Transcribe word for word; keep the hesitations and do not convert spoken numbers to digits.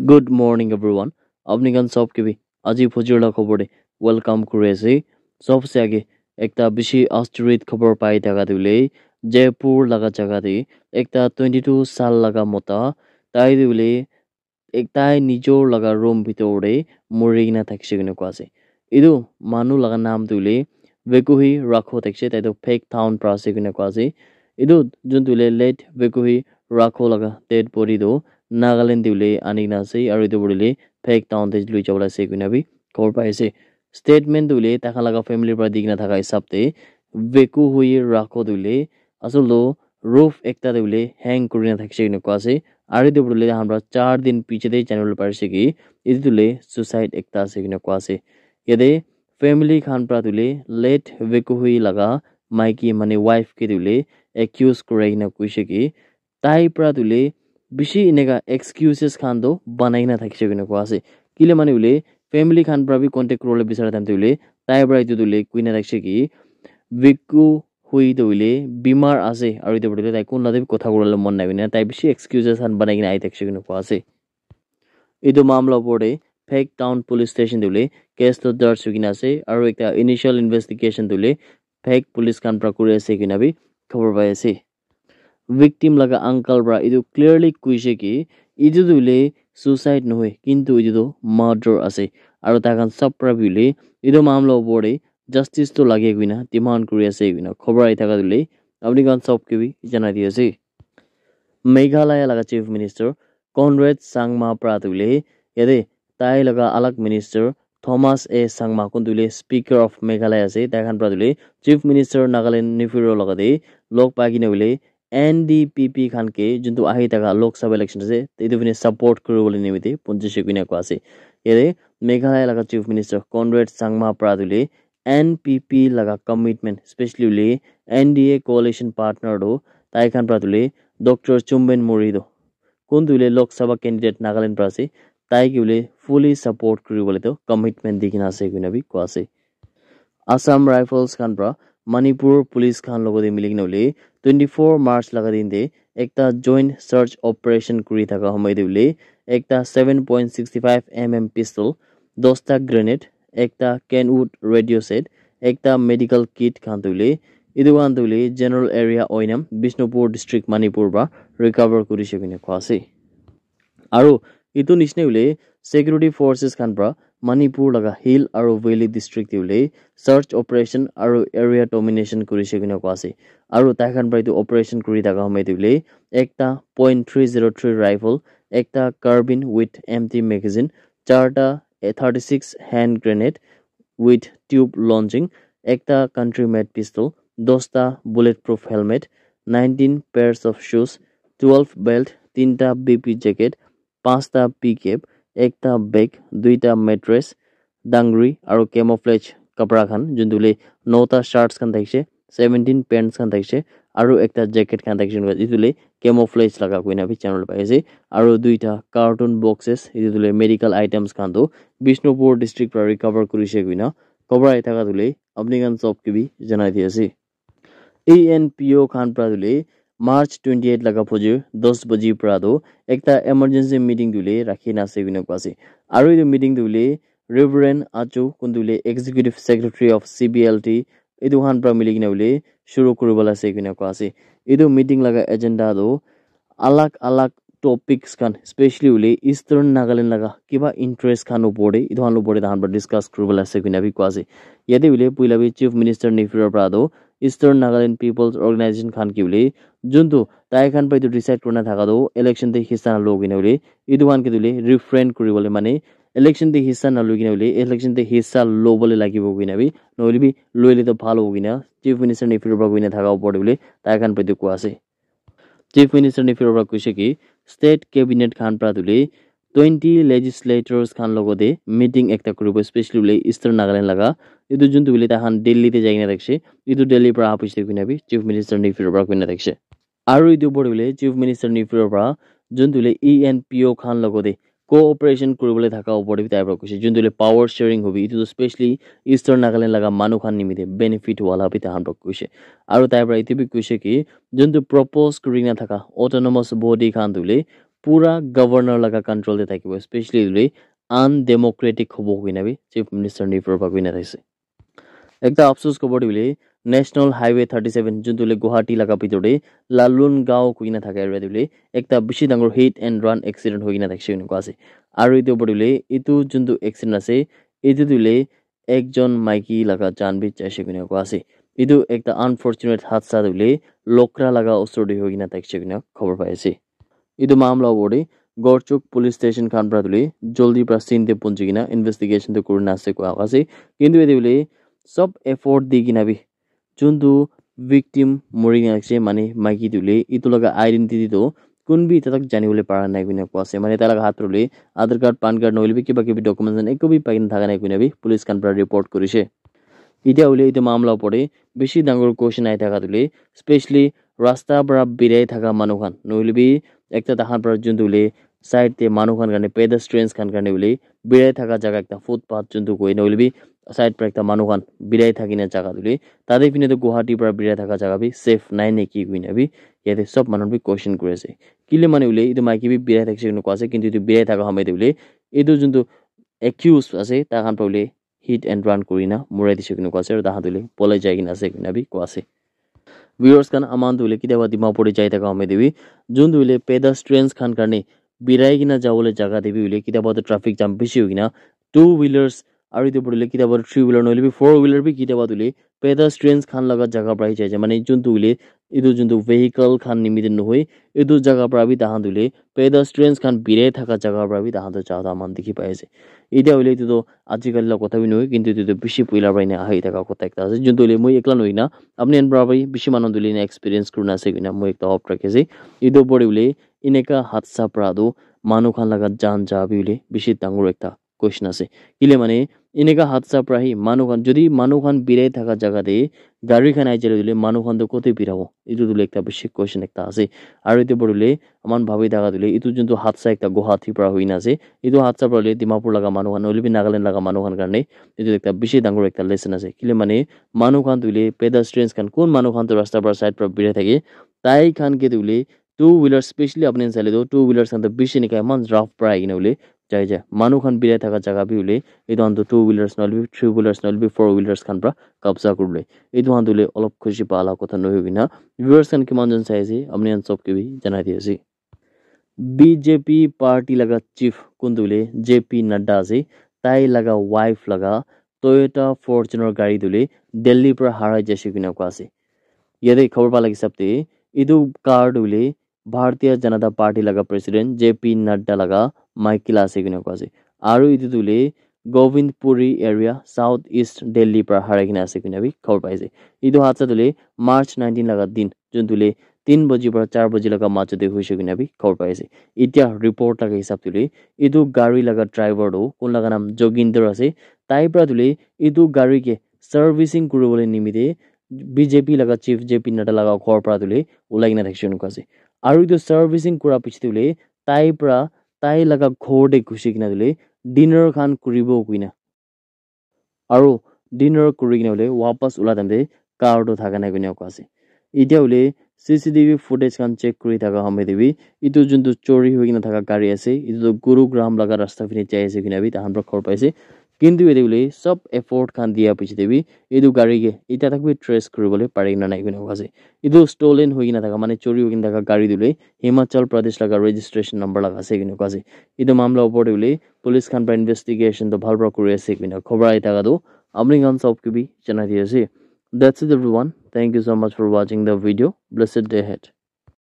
Good morning, everyone. Apni khan sob ke bhi aji phujur la khobor de welcome kuri ase. Sobse age ekta bishi astorit khobor pai thaka tu le Jaipur laga jaga de ekta twenty two sal laga mota tai tu le ekta nijor laga room bitor de muri kena thakishe kena koi ase. Etu manu laga naam tu le Vekuhi Rakho thakishe, tai tu Phek town pra ase kena koi ase. Etu jun tu le late Vekuhi Rakho laga dead body tu Nagaland tu le ani kena ase, aru etu body le Phek town te lui jabo le ase kena bi khobor pai ase. Statement tu le takhan laga family pra di kena thaka hisab te Vekuhi Rakho tu le asol tu roof ekta te bole hang kuri na thakishe kena koi ase. Aru etu bole tahan para char din piche te janibo le pari ase ki etu tu le suicide ekta ase kena koi ase. Yate family khan para tu le late Vekuhi laga maiki mane wife ke tu le accuse kurai kena koishe ki tai para tu le bishi eneka excuses khan tu banai kena thakishe kena koi ase. Kile mane hoile family khan para bi contact kuribole bisara time te hoile tai para etu tu le koi na thakishe ki Veku hui tu hoile bimar ase aru etu para tai kun la te bi kotha kuribole mon nai kena tai bishi excuses khan banai kena ahi thakishe kena koi ase. Etu mamla opor te Phek town police station te hoile case tu darj hoi kena ase aru ekta initial investigation tu hoile Phek police khan para kuri ase kena bi khobor pai ase. Victim laga uncle para etu clearly koishe ki etu tu hoile suicide nohoi, kintu etu tu murder ase. Aru tai khan sob para bi hoile etu mamla opor te justice tu lage koina demand kuri ase koina khobor ahi thaka tu hoile apni khan sob ke bi janai di ase. Meghalaya laga Chief Minister Conrad Sangma para tu hoile yate tai laga alag minister Thomas A Sangma kun tu hoile Speaker of Meghalaya ase, tai khan para tu hoile Chief Minister Nagaland Neiphiu Rio laga te log pai kena hoile N D P P khan ke juntu ahi thaka Lok Sabha election ase, etu fine support kuribole nimite punjishe kena koi ase. Yate Meghalaya laga Chief Minister Conrad Sangma para tu hoile N P P laga commitment, especially hoile N D A coalition partner tu tai khan para tu hoile Doctor Chumben Murry tu kun tu hoile Lok Sabha candidate Nagaland para ase, tai ke hoile fully support kuribole tu commitment di kena ase koina bi koi ase. Assam Rifles khan para Manipur Police khan logo te mili kena hoile twenty four March laga din te ekta joint search operation kuri thaka homoi te hoile ekta seven point six five M M pistol, dosta grenade, ekta Kenwood radio set, ekta medical kit khan tu hoile etu khan tu hoile general area Oinam Bishnupur district Manipur para recover kurishe koina koi ase. Aru etu nishina hoile security forces khan para Manipur laga hill aru valley district te hoile search operation aru area domination kurishe koina koi ase. Aru tai khan para etu operation kuri thaka homoi te hoile ekta point three zero three rifle, ekta carbine with empty magazine, charta thirty six hand grenade with tube launching, ekta country made pistol, dosta bulletproof helmet, nineteen pairs of shoes, twelve belt, tinta B P jacket, panchta P cap, ekta bag, duita mattress, dangri aru camouflage kapra khan juntu hoile nota shirts khan thakishe, seventeen pants khan thakishe aru ekta jacket khan thakishe, etu hoile camouflage laga koina bi janibole pari ase. Aru duita carton boxes, etu tu hoile medical items khan tu Bishnupur district para recover kurishe koina khobor ahi thaka tu hoile apni khan sob ke bi janai di ase. A N P O khan para tu hoile March twenty eight laga phujir dos baji para tu ekta emergency meeting tu hoile rakhi na ase koina koi ase. Aru etu meeting tu hoile Reverend Achu kun tu hoile Executive Secretary of C B L T etu khan para mili kena hoile shuru kuribole ase koina koi ase. Etu meeting laga agenda tu alag alag topics khan, especially hoile Eastern Nagaland laga kiba interest khan opor te, etu khan opor te tahan para discuss kuribole ase koina bi koi ase. Yate hoile puila bi Chief Minister Neiphiu Rio para tu Eastern Nagaland People's Organization khan ke hoile juntu tai khan para etu decide kurina thaka tu election te hissa naloi kena hoile etu khan ke tu hoile refrain kuribole mane election te hissa naloi kena hoile election te hissa lobole lagibo koina bi nohoile bi loile tu bhal hobo koina Chief Minister Neiphiu Rio para koina thaka opor te hoile tai khan para etu koi ase. Chief Minister Neiphiu Rio para koise ki state cabinet khan para tu hoile twenty legislators khan logote meeting ekta kuribo, especially hoile Eastern Nagaland laga. Etu juntu hoile tahan Delhi te jai kena thakishe, etu Delhi para aha piche te koina bi Chief Minister Neiphiu Rio para koina thakishe. Aru etu opor te hoile Chief Minister Neiphiu Rio para juntu hoile E N P O khan logote cooperation kuribole thaka opor te bi tai para koise, juntu hoile power sharing hobi, etu tu specially Eastern Nagaland laga manu khan nimite benefit wala bi tahan para koise. Aru tai para etu bi koise ki juntu propose kuri kena thaka autonomous body khan tu hoile pura governor laga control te thakibo, especially etu hoile undemocratic hobo koina bi Chief Minister Neiphiu para koina thakise. Ekta afsus khobor tu hoile National Highway thirty seven juntu hoile Guwahati laga bitor te Lalun Gaon koina thaka area te hoile ekta bishi dangor hit and run accident hoikena thakise koina koa ase. Aru etu opor te hoile etu juntu accident ase, etu tu hoile ekjon maiki laga jaan bi jaise koina koa ase. Etu ekta unfortunate hadsa tu hoile Lokra laga osor te hoikena thakise koina khobor pai ase. Etu mamla opor te Gorchuk police station khan para tu hoile jaldi para scene te punchi kena investigation tu kurina ase koa ase. Kintu etu hoile sob effort di kena bi juntu victim mori kena ase, mane maiki tu hoile etu laga identity tu kun bi eta tak jani bole para nai koina koa ase. Mane tai laga hath te hoile Aadhaar card, PAN card nohoile bi kiba kibi documents khan ekko bi pai kena thaka nai koina bi police khan para report kurise. Etia hoile etu mamla opor te bishi dangor question ahi thaka tu hoile, especially rasta para birai thaka manu khan, nohoile bi ekta tahan para juntu hoile side te manu khan karne, pedestrians khan karne hoile birai thaka jaga ekta footpath juntu koi, nohoile bi side para ekta manu khan birai thaki na jaga tu hoile, tate phine tu Guwahati para birai thaka jaga bi safe nai neki koina bi yate sob manu bi question kuri ase. Kile mane hoile etu maiki bi birai thakise koina koa ase, kintu etu birai thaka hamai te hoile etu juntu accused ase, tai khan para hoile hit and run kurina murai dise koina koa ase, aru tai khan tu hoile polai jai kena ase koina bi koa ase. Viewers khan, aman tu hoile kitiaba Dimapur te jai thaka hamai te bi juntu hoile pedestrians khan karne birai kena jabole jaga te bi hoile kitiaba tu traffic jam bishi hoikena two wheelers aru etu opor te hoile kitiaba tu three wheeler nohoile bi four wheeler bi kitiaba tu hoile pedestrians khan laga jaga para hi jai jai, mane juntu hoile etu juntu vehicle khan nimite nohoi, etu jaga para bi tai khan tu hoile pedestrians khan birai thaka jaga para bi tai khan tu ja toh aman dikhi pai ase. Etia hoile etu tu ajikali laga kotha bi nohoi, kintu etu tu bishi puila para ena ahi thaka kotha ekta ase, juntu hoile moi ekla nohoi na apni khan para bi bishi manu tu hoile ena experience kurina ase koina moi ekta hope rakhi ase. Etu opor te hoile eneka hadsa para tu manu khan laga jaan ja bi hoile bishi dangor ekta question ase. Kile mane eneka hadsa para hi manu khan, jodi manu khan birai thaka jaga te gari khan ahi jai le hoile manu khan tu kote birabo? Etu tu hoile ekta bishi question ekta ase. Aru etu opor te hoile aman bhabi thaka tu hoile etu juntu hadsa ekta Guwahati para hoikena ase, etu hadsa para hoile Dimapur laga manu khan nohoile bi Nagaland laga manu khan karne etu ekta bishi dangor ekta lesson ase. Kile mane manu khan tu hoile pedestrians khan, kun manu khan tu rasta para side para birai thake, tai khan ke tu hoile two wheeler, specially apni khan saile tu two wheelers khan tu bishi eneka eman rough para ahi kena hoile jai jai. Manu khan birai thaka jaga bi hoile etu khan tu two wheelers nohoile bi three wheelers nohoile bi four wheelers khan para kabza kuri loi. Etu khan tu hoile olop khushi pa laga kotha nohoi koina. Viewers khan kiman jon sai ase, apni khan sob ke bi janai di ase. B J P party laga chief kun tu hoile J P Nadda ase, tai laga wife laga Toyota Fortuner gari tu hoile Delhi para harai jaise koina koa ase. Yate khobor pa laga hisab te etu car tu hoile Bharatiya Janata Party laga president J P Nadda laga maiki la ase koina koa ase. Aru etu tu hoile Govindpuri area, South East Delhi para harai kena ase koina bi khobor pai ase. Etu hadsa tu hoile March nineteen laga din, juntu hoile tin baji para char baji laga majot te hoise koina bi khobor pai ase. Etia report laga hisab te hoile etu gari laga driver tu kun laga naam Joginder ase, tai para tu hoile etu gari ke servicing kuribole nimite B J P laga chief J P Nadda laga ghor para tu hoile ulai kena thakise koina koa ase. Aru etu servicing kura piche te hoile tai para tai laga ghor te ghusi kena tu hoile dinner khan kuribo koina, aru dinner kuri kena hoile wapas ula time te car tu thaka nai koina koa ase. Etia hoile C C T V footage khan check kuri thaka hamai te bi etu juntu chori hoi kena thaka gari ase, etu tu Gurugram laga rasta phane jai ase koina bi tai khan para khobor pai ase. Kintu yate hoile sob effort khan dia piche te bi etu gari ke eta tak bi trace kuribole pari kena nai koina koa ase. Etu stolen hoi kena thaka, mane chori hoi kena thaka gari tu hoile Himachal Pradesh laga registration number laga ase koina koa ase. Etu mamla opor te hoile police khan para investigation tu bhal para kuri ase koina khobor ahi thaka tu apni khan sob ke bi janai di ase. That's it everyone. Thank you so much for watching the video. Blessed day ahead.